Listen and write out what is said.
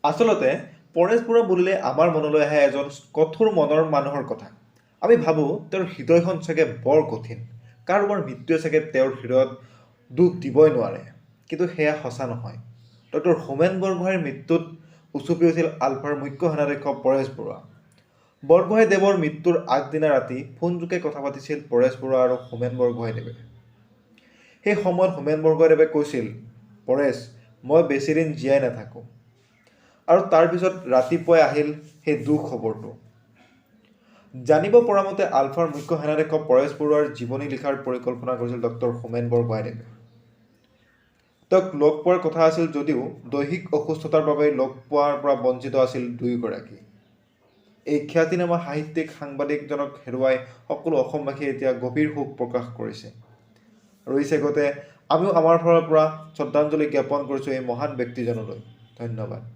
আচলতে পৰেশ বৰুৱা বুলিলে আমাৰ মনলৈ আহে এজন কঠোৰ মনৰ মানুহৰ কথা। আমি ভাবোঁ তেওঁৰ হৃদয়খন চাগে বৰ কঠিন, কাৰোবাৰ মৃত্যুৱে চাগে তেওঁৰ হৃদয়ত দুখ দিবই নোৱাৰে। কিন্তু সেয়া সঁচা নহয়। ডক্টৰ হোমেন বৰগোহাঁইৰ মৃত্যুত উচুপি উঠিল আলফাৰ মুখ্য সেনাধ্যক্ষ পৰেশ বৰুৱা। বৰগোহাঁইদেৱৰ মৃত্যুৰ আগদিনা ৰাতি ফোনযোগে কথা পাতিছিল পৰেশ বৰুৱা আৰু হোমেন বৰগোহাঁইদেৱে। সেই সময়ত হোমেন বৰগোহাঁইদেৱে কৈছিল, পৰেশ, মই বেছিদিন জীয়াই নাথাকোঁ। আৰু তাৰপিছত ৰাতিপুৱাই আহিল সেই দুঃখবৰটো। জানিব পৰা মতে আলফাৰ মুখ্য সেনাধ্যক্ষ পৰেশ বৰুৱাৰ জীৱনী লিখাৰ পৰিকল্পনা কৰিছিল ডক্টৰ হোমেন বৰগোহাঁইদেৱে। তেওঁক লগ পোৱাৰ কথা আছিল যদিও দৈহিক অসুস্থতাৰ বাবে লগ পোৱাৰ পৰা বঞ্চিত আছিল দুয়োগৰাকী। এই খ্যাতিনামা সাহিত্যিক সাংবাদিকজনক হেৰুৱাই সকলো অসমবাসীয়ে এতিয়া গভীৰ শোক প্ৰকাশ কৰিছে। আৰু এই চেগতে আমিও আমাৰ ফালৰ পৰা শ্ৰদ্ধাঞ্জলি জ্ঞাপন কৰিছোঁ এই মহান ব্যক্তিজনলৈ। ধন্যবাদ।